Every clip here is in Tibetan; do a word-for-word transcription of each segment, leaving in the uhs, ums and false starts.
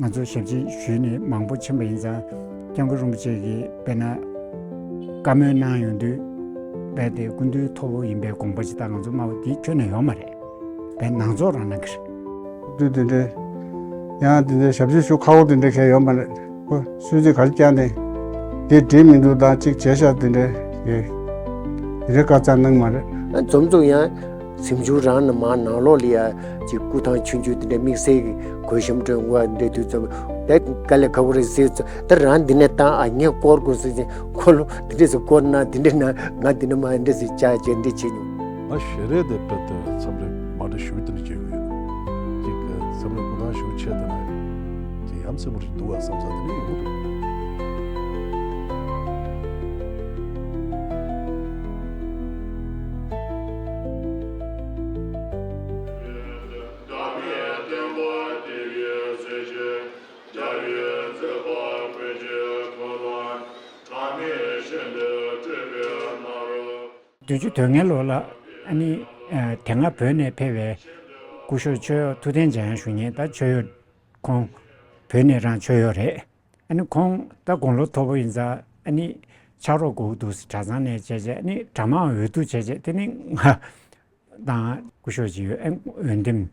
ང་ཚོ་ཞབས་ཕྱི་ཞུས་ནས་མང་པོ་ཕྱིན་པ་ཡིན་ཙང་། སྐྱབས་མགོན་རིན་པོ་ཆེ་གིས་དཔེར་ན་བཀའ་མོལ་གནང་ཡོང་དུས། རྦད་དེ་སྐུ་མདུན་ཐོར་བུ་ཡིན་པའི་དགོངས་པ་ཅིག་ད་ང་ཚོ་སྨྲ་བ་དེ་ཁྱོན་ནས་ཡོད་མ་རེད། རྦད་ནང་ཚོགས་རང་གནང་གི་རེད། དུས་དེ་འདྲའི། ཡང་དེ་འདྲའི་ཞབས་ཕྱི་ཞུ་ཁག་པོ་དེ་འདྲ་གང་ཡོད་མ་རེད། ཁོ་སུས་ཅིག་ག་རེ་བསྐྱལ་ནས། དེ་འགྲིག་མི་འདུག་དང་གཅིག་བྱས་ཤག་དེ་འདྲའི་ཡོད། དེ་འདྲའི་བཀའ་རྩ་གནང་མ་རེད། ཨ་འཛོམས་འཛོམས་ཡང་གཟིམ་ཆུང་རང་ནས་མར་ནང་ལོགས་ལ་ཡ་ཅིག་སྐུ་ཐང་ཆུང་ཆུང་དེ་འདྲ་དམིགས་བསལ་གྱི་གོས་གཤམ་སྤྲོད་དགོས་པ་འདྲ་དུས་ཙམ་དེ་དཀའ་ལས་ཁག་པོ་རེད་ཟེར་ཙང་། ད་རང་འདི་ནས་བཏང་ཨ་ངས་སྐོར་དགོས་ཟེར་ཅིང་ཁོ་ལོ་འདི་འདྲས་སུ་སྐོར་ན་འདི་འདྲས་ན་ང་འདི་འདྲ་མ་འདྲས་སུ་བཅའ་བྱས་འདི་བྱེད་མྱོང་། ང་ཞལ་རས་དེ་དཔེ་དེ་མཚམས་རེ་མ་འདྲ་ཞུ་དེ་འདྲ་བྱེད་ཀྱི་ཡོད། གཅིག་གི་མཚམས་རེ་སྐུ་ཐང་ཞུ་ཆེད་དེ་ན་གི་ཡ་མཚན་པོ་རེ་འདུག་བ་བསམ་ས་དེ་འདྲ་ཡོང་གི་འདུག་བདུན་ཅུ་དོན་ལྔའི་ལོ་ལ་ཨ་ནི་དེ་སྔ་བོད་ནས་ཕེབས་པའི་སྐུ་ཞབས་མཆོག་ཐུབ་བསྟན་འཇམ་དབྱངས་ཞུ་མཁན། ད་མཆོད་གཡོག་ཁོང་བོད་ནས་རང་མཆོད་གཡོག་རེད། ཨ་ནི་ཁོང་ད་དགུང་ལོ་མཐོ་པོ་ཡིན་ཙང་ཨ་ནི་ཕྱག་རོགས་དགོས་འདུག་ཟེར་གྲྭ་ཚང་ནས་བྱས་བྱས། ཨ་ནི་གྲྭ་མང་འོས་བསྡུ་བྱས་བྱས། དེ་ནི་ང་དང་སྐུ་ཞབས་ཀྱིས་འོས་འདེམས་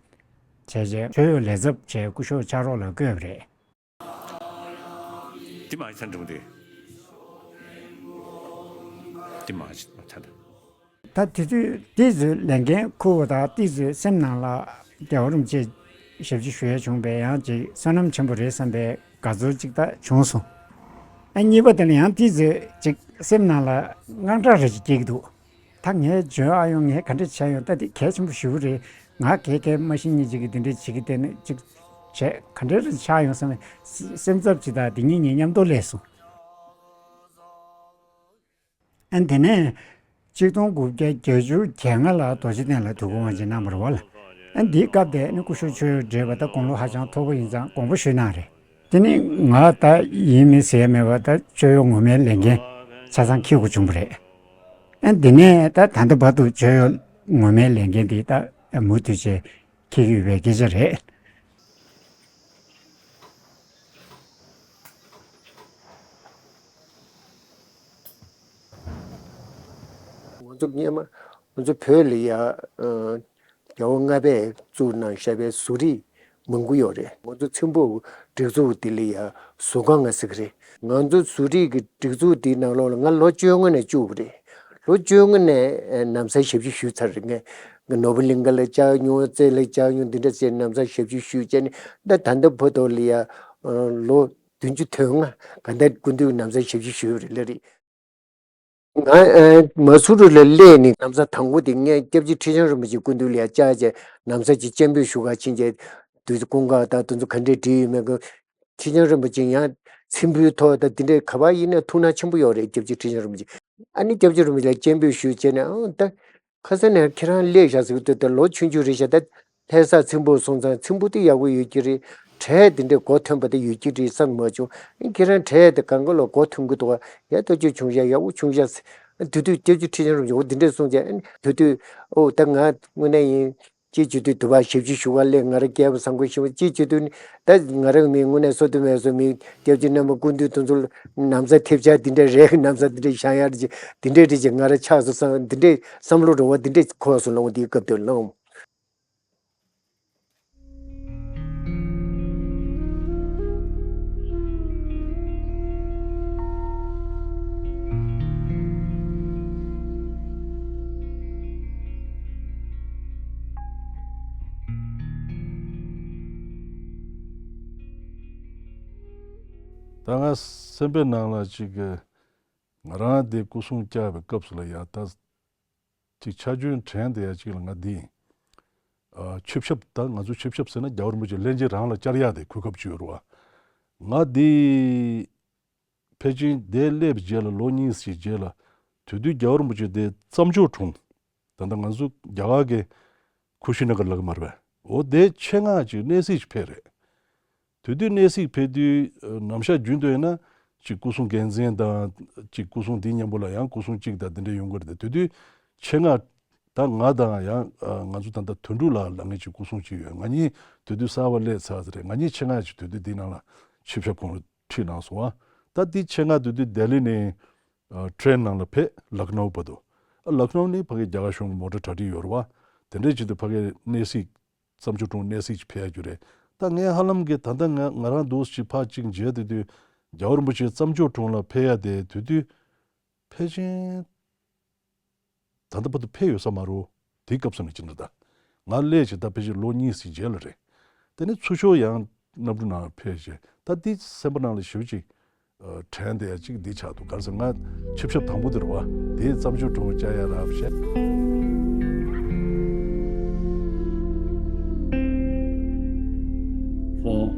བྱས་བྱས་མཆོད་གཡོག་ལས་ཚབ་བྱས་སྐུ་ཞབས་ཕྱག་རོགས་ལ་བསྐོས་པ་རེད། དེ་མ་ཚན་དྲུང་དེ། དེ་མ་ཚན་དྲུང་། ད་དེ་དུས་དེ་ཚོའི་ལས་འགན་འཁུར་བ་དང་དེ་ཚོའི་སེམས་ནང་ལ་རྒྱལ་བ་རིན་པོ་ཆེ་ཞབས་ཕྱི་ཞུ་ཡ་བྱུང་བས་ཡང་ཅིག་བསོད་ནམས་ཆེན་པོ་རེད་བསམ་པའི་དགའ་ཚོར་ཅིག་ད་བྱུང་སོང་། ཨ་གཉིས་པ་དེ་ལ་ཡང་དེ་ཚོས་ཅིག་སེམས་ནང་ལ་དངངས་སྐྲག་རེ་ཅིག་སྐྱེ་གི་འདུག་ད་ངས་འཇོན་ཨ་ཡོང་། ངས་ག་འདྲ་བྱས་ཡོང་། ད་འདི་གལ་ཆེན་པོ་ཞེ་པོ་རེད། ང་གས་གས་མ་ཤེས་མཁན་ཅིག་གིས་འདི་འདྲ་བྱེད་ཀྱི་བསྡད་ན་ཅིག་བྱས་ག་འདྲ་རེ་ཆགས་ཡོང་བསམ་པའི་སེམས་འཚབ་ཅིག་དང་དེ་གཉིས་གཉིས་མཉམ་དུ་སླེབས་སོང་། ཨ་དེ་ནས་གཅིག་སྟོང་དགུ་བརྒྱ་བརྒྱད་ཅུ་གྱ་ལྔ་ལ་རྡོ་རྗེ་གདན་ལ་དུས་འཁོར་དབང་ཆེན་གནང་བ་རེད་པ་ལགས། ཨ་འདིའི་སྐབས་དེ་ནི་སྐུ་ཞབས་མཆོག་བགྲེས་པ་དང་དགུང་ལོ་ཧ་ཅང་མཐོ་པོ་ཡིན་ཙང་དགོངས་པ་ཞུས་གནང་རེད། དེ་ནི་ང་ད་ཡིན་མིན་ཟེར་ཡ་མེད་པ་ད་མཆོད་གཡོག་ངོ་མའི་ལས་འགན་ཆ་ཚང་འཁྱེར་དགོས་བྱུང་བ་རེད། ཨ་འདི་ནས་ད་ད་ལྟ་བར་དུ་མཆོད་གཡོག་ངོ་མའི་ལས་འགན་འདི་ད་མུ་མཐུད་བྱས་འཁྱེར་གྱི་ཡོད་པའི་སྐད་ཆ་རེད། ང་ཚོ་སྔོན་མ་ང་ཚོ་བོད་ལ་ཡ་རྒྱལ་བ་ལྔ་པས་བཙུགས་གནང་བཞག་པའི་བཟོ་རིག་མང་པོ་ཡོད་རེད། ང་ཚོ་ཚེམ་བུ་སྒྲིག་འཛུགས་འདི་ལ་ཡ་བཟོ་ཁང་ཟེར་གི་རེད། ང་ཚོ་བཟོ་རིག་གི་སྒྲིག་འཛུགས་འདིའི་ནང་ལོགས་ལ་ང་ལོ་བཅོ་ལྔ་ནས་བཅུག་པ་རེད། ལོ་བཅོ་ལྔ་ནས་ཨེ་ནམ་སང་ཞབས་ཕྱི་ཞུས་ཚར་རེད། ངས་ནོར་བུ་གླིང་ག་ལ་བཅར་མྱོང་། རྩེ་ལ་བཅར་མྱོང་། འདི་འདྲ་བྱས་ནམ་སང་ཞབས་ཕྱི་ཞུས་བྱས་ནས་ད་ད་ལྟ་བར་དུ་ལ་ཡ་ལོ་བདུན་ཅུ་དོན་ལྔ་ག་འདྲ་སྐུ་མདུན་ནམ་སང་ཞབས་ཕྱི་ཞུས་པ་རེད་ལ་རེད། ང་ཨ་མ་སུ་རི་ལ་སླེབས་ནས་ལམ་སང་དང་པོ་དེ་ངས་སྐྱབས་རྗེ་ཁྲི་བྱང་རིན་པོ་ཆེ་སྐུ་མདུན་ལ་བཅར་བྱས་ལམ་སང་ཅིག་སྤྱན་འབུལ་ཞུ་གར་ཕྱིན་བྱས། དུས་ཚོད་སྐུ་འགག་དང་དེ་ཚོ་ག་འདྲས་བྲིས་ཡོད་མེད་གི། ཁྲི་བྱང་རིན་པོ་ཆེ་ཡང་ཚེམ་བུའི་ཐོག་དང་དེ་འདྲས་ག་པར་ཡིན་ན་ཐུགས་སྣང་ཆེན་པོ་ཡོད་རེད། སྐྱབས་རྗེ་ཁྲི་བྱང་རིན་པོ་ཆེ། ཨ་ནི་སྐྱབས་རྗེ་རིན་པོ་ཆེ་ལ་སྤྱན་འབུལ་ཞུས་བྱས་ནས། ཨང་ད་ཁ་སང་ནས་ཁྱེད་རང་སླེབས་བཞག་ཟེར་གི་འདུག་ད་ལོ་ཆུང་ཆུང་རེད་ཤག་ད་ལྷ་ས་ཚེམ་བུ་སོང་ཙང་ཚེམ་བུ་དེ་ཡག་པོ་ཡོད་ཀྱི་རེད། གྲས་དེ་འདྲས་མགོ་ཐོན་པ་དེ་ཡོད་ཀྱི་རེད་བསམ་མ་བྱུང་། ཨ་ཁྱེད་རང་གྲས་དེ་གང་ག་ལ་མགོ་ཐོན་གི་འདུག་ཡ་ལྟོ་ཅིག་བྱུང་ཤག་ཡག་པོ་བྱུང་ཤག་དེ་དུས་སྐྱབས་རྗེ་ཁྲི་བྱང་རིན་པོ་ཆེ་འོ་དེ་འདྲས་གསུངས་བྱས། ཨ་དེ་དུས་ཨོ་ད་ང་དངོས་གནས་ཡིན། ཅིག་བྱེད་དུས་དུ་བ་ཞབས་ཕྱི་ཞུ་བ་ལས་ང་རང་སྐལ་བ་བཟང་པོ་ཞིག་ཅིག་བྱེད་དུས་ནི་ད་ང་རང་མི་དངོས་གནས་བསོད་བདེ་མེད་སོང་། མི་སྐྱབས་རྗེ་རྣམ་པ་སྐུ་མདུན་དེ་ཚོ་ལ་ན་བཟའ་ཐེབས་ཆག་འདི་འདྲ་རེད། ན་བཟའ་འདི་འདྲ་བཞག་ཡག་རེད་ཅེས་འདི་འདྲས་རེད་ཅེས་ང་རང་ཆགས་སོང་བསམ། འདི་འདྲས་བསམ་བློ་རེ་བ་འདི་འདྲས་འཁོར་སོང་ལོང་འདིའི་སྐབས་དེར་ལོང་། ད་ང་སེམས་པའི་ནང་ལ་ཅིག་གི་ང་རང་དེ་སྐུ་སྲུང་བཅར་བའི་སྐབས་སུ་ལ་ཡ་ད། ཅིག་ཆ་རྒྱུས་དྲན་བསྡད་ཡ་ཅིག་ལ་ང་འདི། ཨ་ཆོས་ཞབས། ད་ང་ཚོ་ཆོས་ཞབས་ཟེར་ན་རྒྱལ་བ་རིན་པོ་ཆེ་ལྷན་རྒྱས་རང་ལ་བཅར་ཡ་དེ་གོ་སྐབས་ཅིག་ཡོད་རེད་བ། ང་འདི་ཕལ་ཆེར་འདིར་སླེབས་རྗེས་ལ་ལོ་གཉིས་ཤིག་རྗེས་ལ་དེ་དུས་རྒྱལ་བ་རིན་པོ་ཆེ་འདི་རྩྭ་མཆོག་གྲོང་། ད་ལྟ་ང་ཚོ་རྒྱ་གར་གྱི་ཀུ་ཤི་ན་གར་ལབ་ཀྱི་མ་རེད་པས། འོ་དེ་ཆེད་མངགས་ཅིག་གནས་གཟིགས་ཅིག་ཕེབས་རེད། དེ་དུས་གནས་གཟིགས་ཕེབས་དུས་ནམ་ཞག་རྒྱུན་དུ་ཡིན་ན་ཅིག་སྐུ་སྲུང་འགན་འཛིན་དང་ཅིག་སྐུ་སྲུང་འདི་མཉམ་པོ་ལ་ཡང་སྐུ་སྲུང་གཅིག་དང་དེ་འདྲ་ཡོང་གི་རེད། དེ་དུས་ཆེད་མངགས་ ད་ང་དང་ཡང་ང་ཚོ་ད་ལྟ་དོན་གྲུབ་ལགས་ལབ་མཁན་ཅིག་སྐུ་སྲུང་ཅིག་ཡོད། ང་གཉིས་དེ་དུས་གསར་པ་སླེབས་ཚར་ཙམ་རེད། ང་གཉིས་ཆེད་མངགས་ཅིག་དེ་དུས་འདི་ནང་ལ་ཆིབས་ཞབས་ཁོང་ལ་ཁྲིད་གནང་སོང་བ། ད་འདི་ཆེད་མངགས་དེ་དུས་ལྡི་ལི་ནས་ཨ་ཊེན་ནང་ལ་ཕེབས། ལག་ནའུ་བར་དུ། ཨ་ལག་ནའུ་ནས་ཕ་གི་རྒྱ་གར་གཞུང་གི་མོ་ཊ་གྲ་སྒྲིག་ཡོད་རེད་བ། དེ་འདྲས་བྱེད་དུས་ཕ་གི་གནས་གཟིགས། བཙན་བྱོལ་གྲོང་གནས་གཟིགས་ཅིག་ཕེབས་ཡ་རྒྱུ་རེད། ད་ངས་ཧ་ལམ་གི་ད་ལྟ་ང་ང་རང་འདུག་ཅིག་ཕར་ཅིག་མཇལ་དུས་དུས་རྒྱལ་བ་རིན་པོ་ཆེ་བཙན་བྱོལ་གྲོང་ལ་ཕེབས་ཡ་དེ་དུས་དུས་ཕལ་ཆེར་ད་ལྟ་བར་དུ་ཕེབས་ཡོད་ས་མ་རེད། དེའི་སྐབས་སུ་ནས་ཅི་འདྲ་ད་ང་སླེབས་ཅིག་ད་ཕལ་ཆེར་ལོ་གཉིས་ཙམ་རྗེས་ལ་རེད། དེ་ནས་ཚུར་ཤོག་ཡང་གནམ་གྲུ་ནང་ཕེབས་རྗེས་ད་འདི་སེམས་པ་ནང་ལ་ཞེ་པོ་ཅིག་དྲན་བསྡད་ཡ་གཅིག་འདི་ཆགས་འདུག་ག་རེ་ཟེར་ན་ང་ཆིབས་ཞབས་དང་པོ་དེ་རེད་བ། དེའི་བཙན་བྱོལ་གྲོང་བཅར་ཡ་རབ་བྱས། For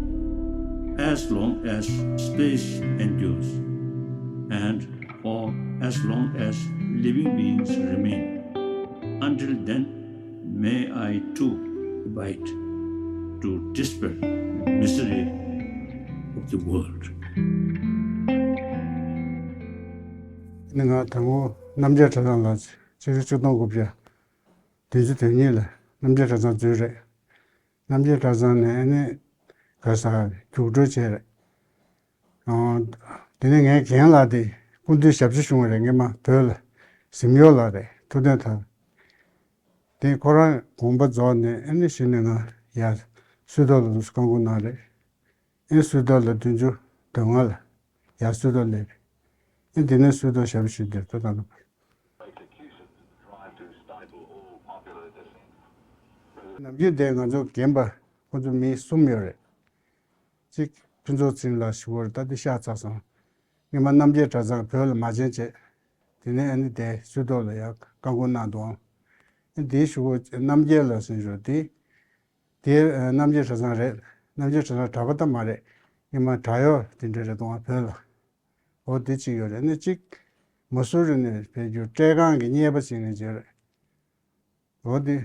as long as space endures, and for as long as living beings remain, until then, may I too abide to dispel the misery of the world. ནི་ང་དང་པོ་རྣམ་རྒྱལ་གྲྭ་ཚང་ལ་ཆིག་སྟོང་དགུ་བརྒྱ་བདུན་ཅུ་དོན་གཉིས་ལ་རྣམ་རྒྱལ་གྲྭ་ཚང་འཛུལ་རེད། རྣམ་རྒྱལ་གྲྭ་ཚང་ནས་ཨ་ནི་ག་ས་རྒྱུགས་སྤྲོད་བྱས་རེད། ཨང་། དེ་ནས་ངའི་རྒན་ལགས་དེ་སྐུ་མདུན་ཞབས་ཕྱི་ཞུ་བ་རེད། སྔོན་མ་བོད་ལ་གཟིམ་གཡོག་ལགས་རེད། ཐུབ་བསྟན་ཐར། དེ་ཁོ་རང་དགོངས་པ་རྫོགས་ནས་ཨ་ནི་གཞི་ནས་ང་ཡར་སུད་ཏོ་ལ་འདུག་སེ་བཀའ་འགུག་གནང་རེད། ཨེ་སུད་ཏོ་ལ་བདུན་ཅུ་དོན་ལྔ་ལ་ཡར་སུད་ཏོ་སླེབས། ཨེ་དེ་ནས་སུད་ཏོ་ཞབས་ཞུ་དེར་ད་ལྟ་ནམ་རྒྱུན་དེ་ང་ཚོ་རྒན་པ་ཁོ་ཚོ་མི་གསུམ་ཡོད་རེད། གཅིག་ཕུན་ཚོགས་ཚེ་རིང་ལགས་ཞུ་བར་ད་ལྟ་གཤེགས་ཚར་སོང་། སྔོན་མ་རྣམ་རྒྱལ་གྲྭ་ཚང་བོད་ལ་མ་བྱོན་བྱས། དེ་ནས་ཨ་ནི་དེ་སུད་ཏོ་ལ་ཡར་བཀའ་འགུག་གནང་འདུག་ཨང་། ཨ་དེའི་གཞུག་གུ་རྣམ་རྒྱལ་ལགས་ཟེར་ཞོར་དེ། དེ་རྣམ་རྒྱལ་གྲྭ་ཚང་རེད། རྣམ་རྒྱལ་གྲྭ་ཚང་གྲྭ་པ་ད་མ་རེད། སྔོན་མ་གྲྭ་གཡོག་དེ་འདྲ་རེད་འདུག་ཨང་བོད་ལ། འོ་དེ་གཅིག་ཡོད་རེད། ཨ་ནི་གཅིག་མ་སུ་རི་ནས་ཕེབས་རྒྱུ་བཀྲས་ཁང་གི་གཉེར་པ་ཅིག་ནས་བྱས་རེད། འོ་དེ་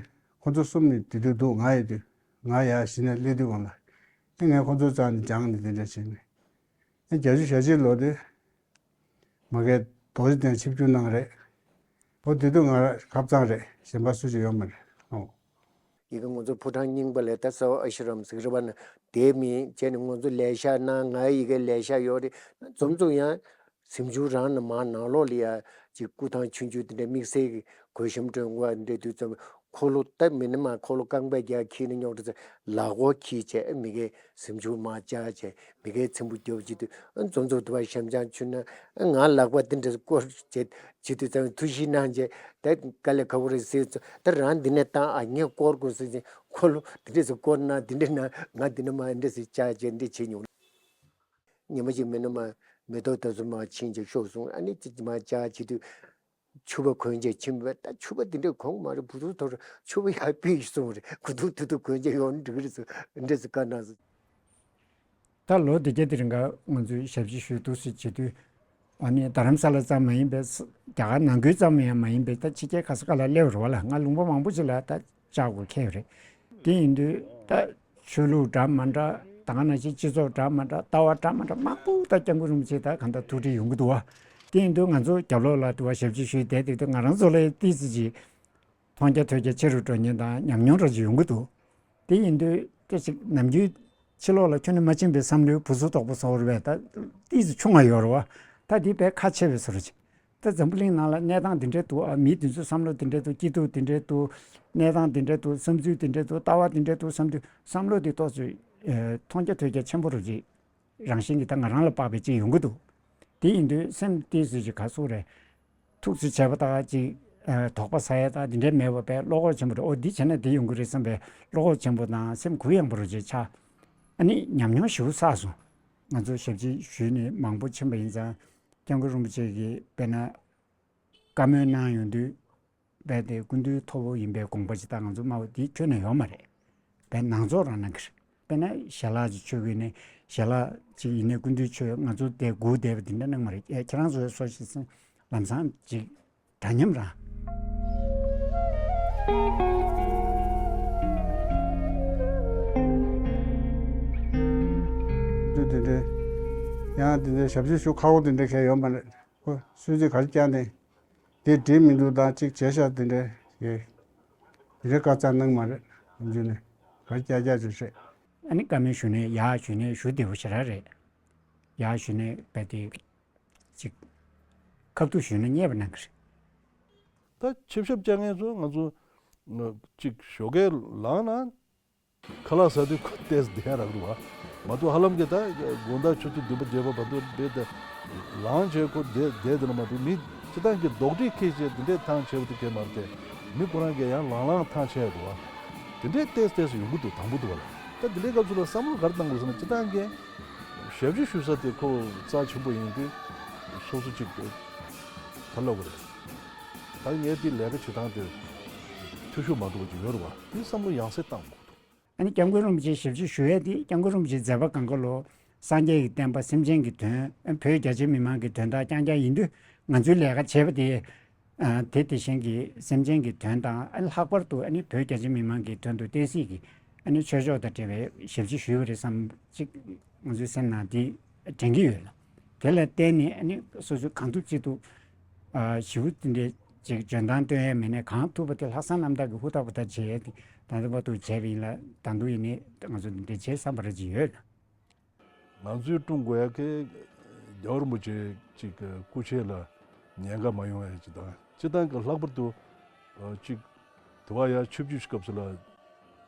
ཁོ་ཚོ་གསུམ་ནི་དེ་དུས་འདུག་ང་ཡོད་དུས་ང་ཡར་གཞི་ནས་སླེབས་དུས་སྒང་ལ། ཨེ་ངས་ཁོ་ཚོའི་རྩ་ནས་སྦྱངས་ནས་དེ་འདྲ་བྱས་ནས། ཨེ་བརྒྱད་ཅུ་ཞེ་གཅིག་ལོ་དེ་མ་གི་རྡོ་རྗེ་གདན་ཆིབས་བསྒྱུར་གནང་རེད། འོ་དེ་དུས་ང་རང་ཁབ་ཚང་རེད། གཞན་པ་སུ་ཞིག་ཡོད་མ་རེད། ཨོ། ཡི་གེ་ང་ཚོ་ཕོ་བྲང་རྙིང་པ་ལས་ད་གསར་པ་ཨ་ཤི་རམ་ཟེར་གི་རེད་པ། ན་དེ་མིན་བྱས་ནས་ང་ཚོ་ལས་ཤག་ནང་ང་ཡི་གེ་ལས་ཤག་ཡོད་རེད། འཛོམས་འཛོམས་ཡང་གཟིམ་ཆུང་རང་ནས་མར་ནང་ལོགས་ལ་ཡ་ཅིག་སྐུ་ཐང་ཆུང་ཆུང་དེ་འདྲ་དམིགས་བསལ་གྱི་གོས་གཤམ་གྲོན་དགོས་པ་འདྲ་དུས་ཙམ་འཁོར་ལོ་ད་མི་ནི་མ་འཁོར་ལོ་རྐང་པས་རྒྱག་ཁྱེར་ནས་རྙོག་དྲ་ཚ་ལག་འཁོར་ཁྱེར་བྱས་མི་གའི་གཟིམ་ཆུང་མར་བཅར་བྱས་མི་གའི་ཚེམ་བུ་རྒྱོབ་བྱེད་དུས་འཛོམས་འཛོམས་དུ་བ་ཤམ་བྱང་ཆུ་ན་ང་ལག་པ་དེ་འདྲ་སྐོར་བྱེད་བྱེད་དུས་ཙམ་ཐུགས་ཞིབ་གནང་བྱས་ད་དཀའ་ལས་ཁག་པོ་རེད་ཟེར་ཙང་ད་རང་འདི་ནས་བཏང་ཨ་ངས་སྐོར་དགོས་ཟེར་ཅིང་འཁོར་ལོ་དེ་འདྲ་ཟེར་སྐོར་ན་དེ་འདྲ་ན་ང་འདི་ནས་མར་འདྲ་ཟེར་བཅར་བྱས་འདི་བྱེད་མྱོང་། ཉི་མ་གཅིག་མིན་ན་མ་མེ་ཏོག་ལྟ་བུ་མར་ཕྱིན་བྱས་ཤོག་གསུངས། ཨ་ནི་ཅིག་མར་བཅར་བྱེད་དུས་ཕྱུ་པ་གོན་བྱས་ཕྱིན་པས། ད་ཕྱུ་པ་འདི་འདྲ་གོན་མ་རེད། བུ་ཚུགས་ཐོར་ཕྱུ་པ་ཡར་ཕུད་ཡོང་གསུངས་རེད། གུ་ཐུག་ཐུག་ཐུག་གོན་བྱས་ཡོང་འགྲིག་གི་རེད་ཟེར་འདྲ་ཟེར་བཀའ་གནང་ཟེར། ད་ལོ་འདི་ག་དེ་རིང་ག་ང་ཚོས་ཞབས་ཕྱི་ཞུས་འདུག་ཟེར་བྱེད་དུས། ཨ་ནི་རྡ་རམ་ས་ལ་ཙམ་མ་ཡིན་པའི་ས་རྒྱ་གར་ནང་ཁུལ་ཙམ་ཡང་མ་ཡིན་པའི་ད་ཕྱི་རྒྱལ་ག་ས་ག་ལ་སླེབས་རེད་བ་ལ། ང་ལུང་པ་མང་པོ་ཅིག་ལ་ད་བཅར་དགོས་ཁེལ་རེད། དེ་ཡིན་དུས་ད་ཆོས་ལུགས་འདྲ་མ་འདྲ་ད་ག་ནང་བཞིན་སྤྱི་ཚོགས་འདྲ་མ་འདྲ་ལྟ་བ་འདྲ་མ་འདྲ་མང་པོ་ད་སྐྱབས་མགོན་རིན་པོ་ཆེ་ད་གང་ལྟར་ཐུགས་འདྲིས་ཡོང་གི་འདུག་བ། དེ་ཡིན་དུས་ང་ཚོ་རྒྱབ་ལོགས་ལ་དུ་བ་ཞབས་ཕྱི་ཞུས་བསྡད་དུས་ད་ང་རང་ཚོ་ལ་ཏོག་ཙམ་ཅིག་མཐོང་རྒྱ་ཐོས་རྒྱ་ཆེ་རུ་འགྲོ་མཁན་དང་ཉམས་མྱོང་འདྲ་ཅིག་ཡོང་གི་འདུག་དེ་ཡིན་དུས་ཏོག་ཙམ་ནམ་རྒྱུན་ཕྱི་ལོགས་ལ་ཁྱོན་ནས་མ་ཕྱིན་པའི་བསམ་བློའི་བུ་ཚུགས་དོག་པོ་བཟོ་བར་བས་ད་ཏོག་ཙམ་ཆུང་བ་ཡོད་རེད་བ། ད་འདི་དཔེ་ཁ་ཆེ་བའི་བཟོ་འདྲ་ཅིག་ད་འཛམ་བུ་གླིང་ནང་ལ་གནས་སྟངས་འདི་འདྲའི་འདུག་ཨ། མིའི་དུས་ཚོད་བསམ་བློ་འདི་འདྲའི་འདུག་སྐྱིད་སྡུག་འདི་འདྲའི་འདུག་གནས་སྟངས་འདི་འདྲའི་འདུག་བསམ་ཚུལ་འདི་འདྲའི་འདུག་ལྟ་བ་འདི་འདྲའི་འདུག་བསམ་དུས་བསམ་བློ་འདི་ཏོག་ཙམ་ཨེ་མཐོང་རྒྱ་ཐོས་རྒྱ་ཆེན་པོ་རུ་ཅིག་རང་བཞིན་གྱིས་ད་ང་རང་ལ་དཔག་པའི་ཅིག་ཡོང་གི་འདུག་དེ་ཡིན་དུས་སེམས་ཏོག་ཙམ་ཅིག་ག་ཟེར་རེད། ཐུགས་རྗེ་ཆེ་བ་དང་ཅིག་ཨ་དོགས་པ་ཟ་ཡ་དང་འདི་འདྲའི་མེད་པ་བས་བློ་ཁོག་ཆེན་པོ་རེད། ཨོ་འདི་བྱས་ན་འདི་ཡོང་གི་རེད་བསམ་པའི་བློ་ཁོག་ཆེན་པོ་དང་སེམས་གུ་ཡངས་པོ་རུ་ཅིག་ཆགས། ཨ་ནི་ཉམས་མྱོང་ཞེ་པོ་བསགས་སོང་། ང་ཚོ་ཞབས་ཕྱི་ཞུས་ནས་མང་པོ་ཕྱིན་པ་ཡིན་ཙང་སྐྱབས་མགོན་རིན་པོ་ཆེ་གིས་དཔེར་ན་བཀའ་མོལ་གནང་ཡོང་དུས་རྦད་དེ་སྐུ་མདུན་མཐོ་པོ་ཡིན་པའི་དགོངས་པ་ཅིག་དང་ང་ཚོ་སྨྲ་བ་འདི་ཁྱོན་ནས་ཡོད་མ་རེད། དཔེར་ནང་ཚོགས་རང་གནང་གི་རེད། དཔེར་ན་ཞལ་ལག་ཅིག་མཆོད་གི་ནས་ཞལ་ལག་ཅིག་ཡིན་ནའི་སྐུ་མདུན་མཆོད་ང་ཚོ་དེ་སྒུག་བསྡད་པ་འདི་འདྲ་གནང་མ་རེད། ཨེ་ཁྱེད་རང་ཚོའི་སོ་ཞིག་སེམས་ལམ་སང་ཅིག་འདྲ་མཉམ་རང་། དུས་དེ་འདྲའི་ཡང་དེ་འདྲའི་ཞབས་ཕྱི་ཞུ་ཁག་པོ་དེ་འདྲ་གང་ཡོད་མ་རེད། ཁོ་སུས་ཅིག་ག་རེ་བསྐྱངས་ནས་དེ་འགྲིག་མི་འདུག་དང་ཅིག་བྱས་ཤག་དེ་འདྲའི་ཡེ་ དེ་འདྲའི་བཀའ་རྩ་གནང་མ་རེད། ནམ་རྒྱུན་ནས་ག་རེ་བསྐྱར་བསྐྱར་ཅིག་བཤད། ཨ་ནི་བཀའ་མོལ་ཞུ་ནས་ཡར་ཞུ་ནས་ཞུ་བདེ་བོ་ཞེ་དྲག་རེད། ཡར་ཞུ་ནས་རྦད་དེ་ཅིག་ཁ་ཐུག་ཞུས་ན་མཉེས་པ་གནང་གི་རེད། ད་ཆིབས་ཞབས་བཅར་མཁན་ཚོ་ང་ཚོ་ཅིག་ཞོགས་ཀས་ལངས་ན་ཁ་ལག་ཟ་དུས་ཁོ་ཏོག་ཙམ་བསྡད་རག་རུ་བ། མ་གཏོགས་ཧ་ལམ་གྱི་ད་དགོང་དག་ཆུ་ཚོད་བདུན་པ་བརྒྱད་པ་བར་དུ་རྦད་དེ་ལངས་བྱས་ཁོ་བསྡད་བསྡད་དེ་ན་མ་གཏོགས། མི་སྤྱིར་བཏང་གི་རྡོག་ཁྲེས་ཁེལ་བྱས་དེ་འདྲས་ཐང་ཆད་པ་དེ་གས་མ་རེད་དེ། མི་ཁོ་རང་གིས་ཡང་ལངས་ལངས་ཐང་ཆད་འདུག་བ། དེ་འདྲས་ཏོག་ཙམ་ཏོག་ཙམ་ཡོང་གི་འདུག་དང་པོ་འདུག་བ་ལ། ད་དེ་འདྲའི་སྐབས་སུ་ལ་བསམ་བློ་ག་རེ་བཏང་དགོས་ཟེར་ན། སྤྱིར་བཏང་གི་ཞབས་ཕྱི་ཞུ་ས་དེ་ཁོ་རྩ་ཆེན་པོ་ཡིན་དུས་སོ་སོ་ཅིག་ག་ལབ་དགོས་རེད། ད་ངས་དེ་ལས་ཀ་བྱེད་སྟངས་དེ་འཐུས་ཤོར་མ་འགྲོ་བ་ཅིག་ཡོད་རེད་བ། དེ་བསམ་བློ་ཡང་སེ་བཏང་དགོས་འདུག་ཨ་ནི་སྐྱབས་མགོན་རིན་པོ་ཆེ་ཞབས་ཕྱི་ཞུ་ཡས་དེ་སྐྱབས་མགོན་རིན་པོ་ཆེའི་མཛད་པ་གང་ག་ལོ། སངས་རྒྱས་ཀྱི་བསྟན་པ་སེམས་ཅན་གྱི་དོན། བོད་རྒྱ་ཆེ་མི་མང་གི་དོན་དག་རྐྱང་རྐྱང་ཡིན་དུས། ང་ཚོའི་ལས་ཀ་བྱས་པ་དེ། ཨ། དེ་དེ་བཞིན་གྱི་སེམས་ཅན་གྱི་དོན་དང་། ཨ། ལྷག་པར་དུ་ཨ་ནི་བོད་རྒྱ་ཆེ་མི་མང་གི་དོན་དུ་བསྟན་སྲིད་ཀྱི་ཨ་ནི་ཆོས་ཕྱོགས་དང་འབྲེལ་བའི་ཞབས་ཕྱི་ཞུས་པ་རེད་བསམ་ཅིག་ང་ཚོའི་སེམས་ནང་དེ་དྲན་གྱི་ཡོད་ལ། དེ་ལ་བརྟེན་ནས་ཨ་ནི་སོ་སོས་གང་ཐུབ་ཅི་ཐུབ། ཨ། ཞེ་པོ་དེ་འདྲའི་ཅིག་འཇོན་ཐང་སྟོན་ཡས་མེད་ནས། གང་ཐུབ་པ་དེ་ལྷག་བསམ་རྣམ་དག་གིས་ཧུར་ཐག་པ་ཐག་བྱས་ཏེ་ད་ལྟ་བར་དུ་བྱས་པ་ཡིན་ལ། ད་དུང་ཡིན་ནའི་ང་ཚོ་འདི་འདྲ་བྱེད་བསམ་པ་རེ་ཅིག་ཡོད། ང་ཚོའི་སྲུང་དགོས་ཡ་གི་རྒྱལ་བ་རིན་པོ་ཆེ་ཅིག་གི་སྐུ་ཕྱྭ་ལ་ཉེན་ཁ་མ་ཡོང་ཡ་ཅིག་དང་། སྤྱིར་བཏང་གི་ལྷག་པར་དུ་ཨ་ཅིག་དུ་བ་ཡ་ཆིབས་བསྒྱུར་སྐབས་སུ་ལ་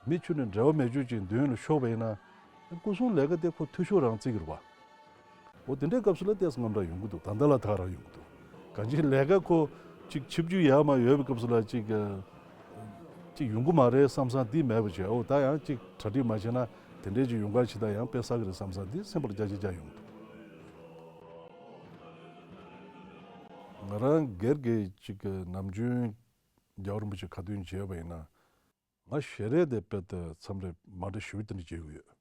མི་ཁྱོན་ནས་འབྲེལ་བ་མེད་ཆོག་ཅིག་མདུན་ལ་ཤོག་པ་ཡིན་ན། སྐུ་སྲུང་ལས་ཀ་དེ་ཁོ་འཐུས་ཤོར་རང་བརྩི་གི་རེད་བ། འོ་དེ་འདྲའི་སྐབས་སུ་ལ་ཏོག་ཙམ་དངངས་སྐྲག་ཡོང་གི་འདུག་ད་ལྟ་ལ་ད་ག་རང་ཡོང་གི་འདུག་གང་ཅི་ལས་ཀ་ཁོ་ཅིག་ཆིབས་བསྒྱུར་ཡར་མར་ཡོད་པའི་སྐབས་སུ་ལ་ཅིག་ཅིག་ཡོང་གི་མ་རེད་བསམ་བསམ་དེ་མེད་པ་བྱས། འོ་ད་ཡང་ཅིག་གྲ་སྒྲིག་མ་བྱས་ན་དེ་འདྲའི་ཅིག་ཡོང་ག་ཕྱི་ད་ཡང་དཔེ་བསགས་ཀྱི་རེད་བསམ་བསམ་དེ་སེམས་པར་སྐྱ་ཆ་སྐྱ་ཡོང་གི་འདུག་ང་རང་སྒེར་གྱི་ཅིག་ནམ་རྒྱུན་རྒྱལ་བ་རིན་པོ་ཆེ་ཁ་ཏོན་བྱས་པ་ཡིན་ན། ང་ཞལ་རས་དེ་དཔེ་དེ་མཚམས་རེ་མ་འདྲ་ཞེ་པོ་དེ་འདྲ་བྱེད་ཀྱི་ཡོད།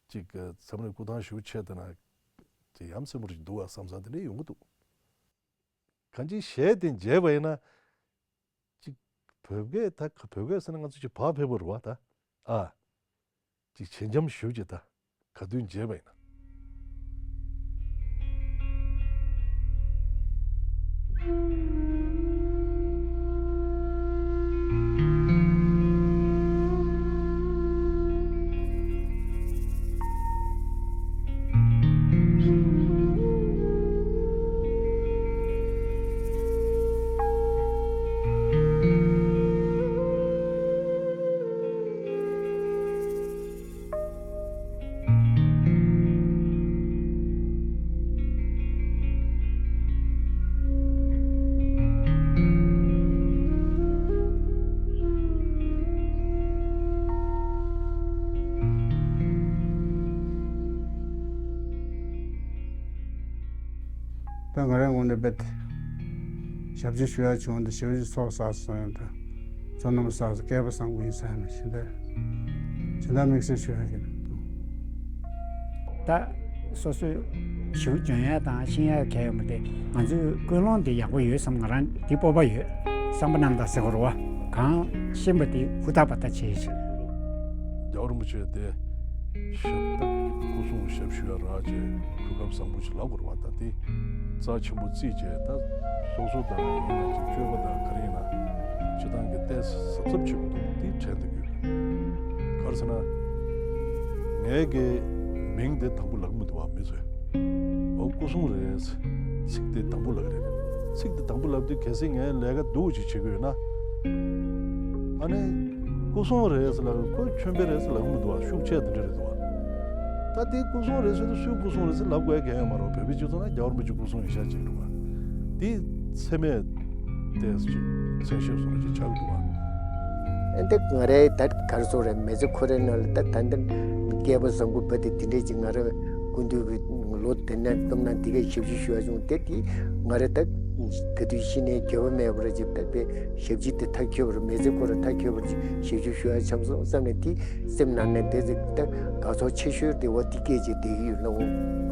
ཅིག་མཚམས་རེ་སྐུ་ཐང་ཞེ་པོ་ཆད་དེ་ན་ཅིག་ཡ་མཚན་པོ་ཅིག་འདུག་བ་བསམ་བསམ་དེ་འདྲ་ཡོང་གི་འདུག་གང་ཅི་ཞལ་དེ་མཇལ་བ་ཡིན་ན། ཅིག་བོད་སྐད་ད་ག་བོད་སྐད་ཟེར་ན་ང་ཚོ་ཅིག་བག་ཕེབས་པོ་རེད་བ་ད། ཨ། ཅིག་ཞེ་འཇམ་ཞེ་པོ་ཅིག་ད། ག་དུས་མཇལ་བ་ཡིན་ན། ད་ང་རའི་ངོས་ནས་རྦད་ཞབས་ཕྱི་ཞུ་ཡ་བྱུང་། འདི་ཞབས་ཕྱི་ཚོགས་བསགས་སོང་ཡང་། ད་བསོད་ནམས་བསགས་སོང་། བསྐལ་པ་བཟང་པོ་ཡིན་ས་ཡིན་ན་ཞེ་དྲག་ཞེ་དྲག་དམིགས་བསལ་ཞུ་ཡ་ཡིན། ད་སོ་སོའི་ཞུ་འཇོན་ཡ་དང་ཤེས་ཡ་གལ་ཡོད་མ་རེད། ང་ཚོའི་ཀུན་སློང་དེ་ཡག་པོ་ཡོད་བསམ། ང་རང་འདི་སྤོབས་པ་ཡོད། བསམ་པ་རྣམ་དག་ཟེར་དགོས་རེད་བ། གང་ཤེས་པ་དེ་ཧུར་ཐག་པ་ཐག་བྱེད་ཤིག་རྒྱལ་བ་རིན་པོ་ཆེ་དེ་ཞབས་ཏོག་སྐུ་གསུང་ཞབས་ཞུ་ཡ་རག་བྱས་གོ་སྐབས་བཟང་པོ་ཞིག་ལབ་དགོས་རེད་བ། ད་དེ་རྩ་ཆེན་པོ་བརྩིས་བྱས། ད་སོ་སོ་དང་ཡིན་ན་ཅིག་སྤྱོད་པ་དང་ག་རེ་ཡིན་ན་སྤྱིར་བཏང་གི་ཏོག་ཙམ་གཟབ་གཟབ་བྱེད་དགོས་འདུག་དེ་དྲན་བསྡད་ཀྱི་ཡོད། ག་རེ་ཟེར་ན། ངའི་གི་མིང་དེ་དང་པོ་ལབ་ཀྱི་མི་འདུག་བ། མི་ཚོས། འོ་སྐུ་གསུང་རེད། ཚིག་དེ་དང་པོ་ལབ་ཀྱི་རེད། ཚིག་དེ་དང་པོ་ལབ་དུས་གལ་སྲིད་ངས་ལས་ཀ་སྡུག་ཅིག་བྱེད་ཀྱི་ཡོད་ན། ཨ་ནི་སྐུ་གསུང་རེད་ཟེར་ལབ། ཁོ་མཆོད་འཕེལ་རེད་ཟེར་ལབ་ཀྱི་མི་འདུག་བ། ཤུགས་ཆེ་དེ་འདྲ་རེད་འདུག་བ། ད་དེ་སྐུ་གསུང་རེད་ཟེར་དུས་སུའི་སྐུ་གསུང་རེད་ཟེར་ལབ་དགོས་ཡ་གལ་ཡོད་མ་རེད། བོད་པའི་སྤྱི་ཚོགས་ན་རྒྱལ་བ་རིན་པོ་ཆེ་སྐུ་གསུང་ཡིན་ཤག་ཅིག་འདུག་བ། དེ་ཚད་མས་ཏོག་ཙམ་ཅིག་མཚན་ཤས་བཟོ་འདྲ་ཅིག་ཆགས་ཀྱི་འདུག་བ། ཨ་འདི་ང་རའི་ད་ག་རེ་ཟེར་དགོས་རེད། མི་ཚེ་ཁོ་རའི་ནང་ལ་ད་ད་འདི་སྐལ་པ་བཟང་པོ་བ་དེ་དེ་འདྲས་ཅིག་ང་རའི་སྐུ་མདུན་གྱི་ལོ་དེ་ནས་བསྡོམས་ན་འདི་གའི་ཞབས་ཕྱི་ཞུ་ཡ་བྱུང་། དེ་དེ་ང་རའི་ད་ག་དུས་ཤི་ནའི་འགྱོད་པ་མེད་པར་ཅིག་ད་དཔེ་ཞབས་ཕྱི་དེ་མཐར་འཁྱོལ་བར། མི་ཚེ་ཁོ་ར་མཐར་འཁྱོལ་བར་ཅིག་ཞབས་ཕྱི་ཞུ་ཡ་བྱུང་སོང་བསམ་ནས་དེ་སེམས་ནང་ནས་དེ་ཅིག་ད་དགའ་ཚོར་ཆེ་ཤོས་དེ་བ་དེ་སྐད་ཅིག་བསྡད་ཀྱི་ཡོད་ལ། འོ་